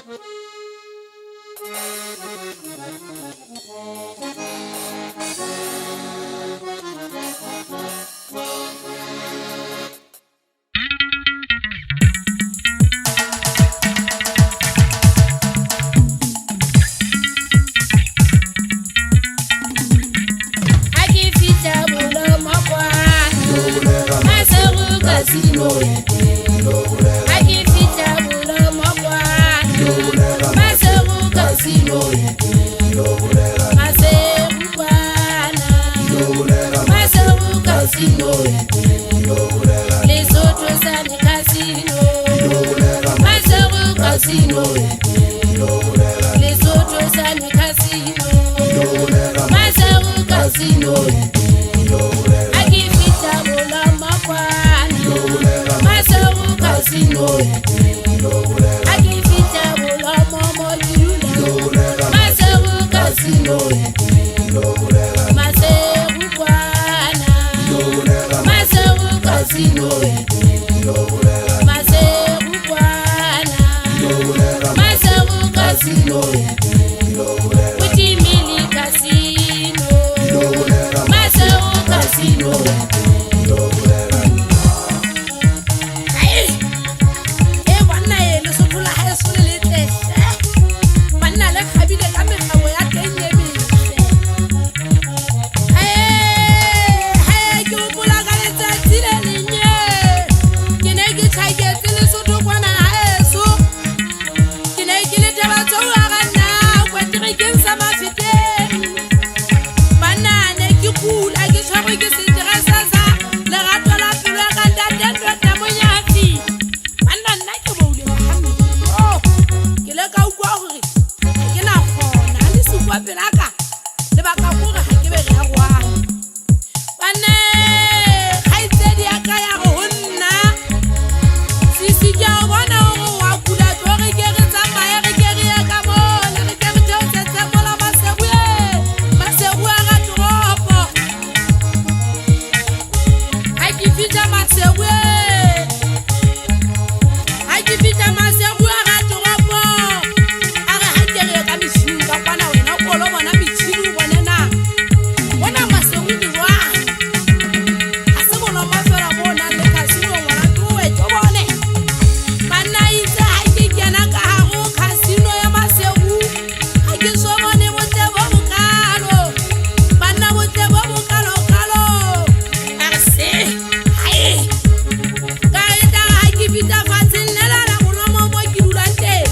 Ha ke fihla Bolomakwana, Maseru Casino. Ha ke fihla Bolomakwana, Maseru Casino. Maseru kwana, Maseru Casino. Lesotho sane casino, Maseru Casino. Lesotho sane casino, Maseru Casino. Ha ke fihla Bolomakwana, Maseru Casino. Ha ke fihla Bolomomo ke dula, Maseru Casino. Maseru kwana, Maseru Casino. Maseru kwana, Maseru Casino. Utimile Casino, Maseru Casino. Hai! E banna e Lesotho la haeso le letle hle. Banna le kgabile ka mekgabo ya teng e metle. Hae, ke hopola ka letsatsi le leng ye. Ke ne ke tjhaketse Lesotho kwana haeso. Ke ne ke le Tabatsou hara nna kwaterekeng sa Mafeteng. Banna ne ke kula ke tshwerwe ke seterese sa lerato la pelo ya ka ntate Ndoda Monyatsi. Banna nna ke boulela hampe. Oh, ke ile ka utlwa hore ha ke na kgona ha le sukwa pelaka. Lebaka ke hore ha ke be re arohane. Banna kgaitsedi ya ka ya re ho nna, sisi ke a bona hore wa kula, tlo re ke re tsamaye re ke re ye ka mole, re ke re theosetse mola Maseru e, Maseru a ratoropo. Ha ke fihla Maseru e, ha ke fihla Maseru a ratoropo, a re ha ke re ye ka metjhining ka kwana wena o ko lo bona metjhini o bone na bona Maseru ke jwang. Ha se Bolomo feela mo nang le casino ngwana towe tlo bone. Banna itse ha ke kena ka hare ho casino ya Maseru, ha ke so bone botle bo bokalo. Banna botle bo bokalo-kalo. A re se, hae. Ka re etlare ha ke fihla fatsheng lela la Bolomo mo ke dulang teng.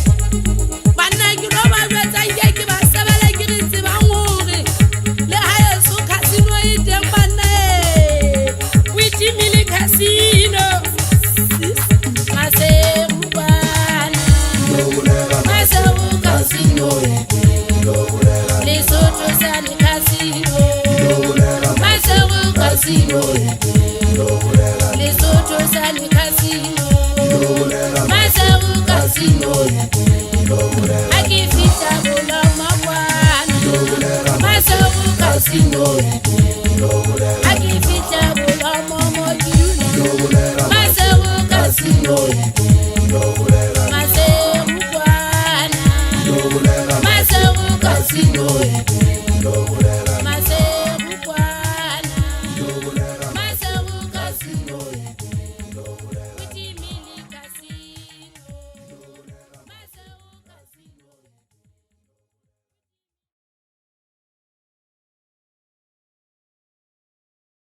Banna ke lo ba jwetsa nke ke ba sebele ke re tsebang hore le haeso casino e teng banna e. O itimile casino. Maseru kwana, Maseru Casino. Lesotho sane casino, Maseru Casino. Lesotho sane casino, Maseru Casino. Ha ke fihla Bolomo kwana, Maseru Casino.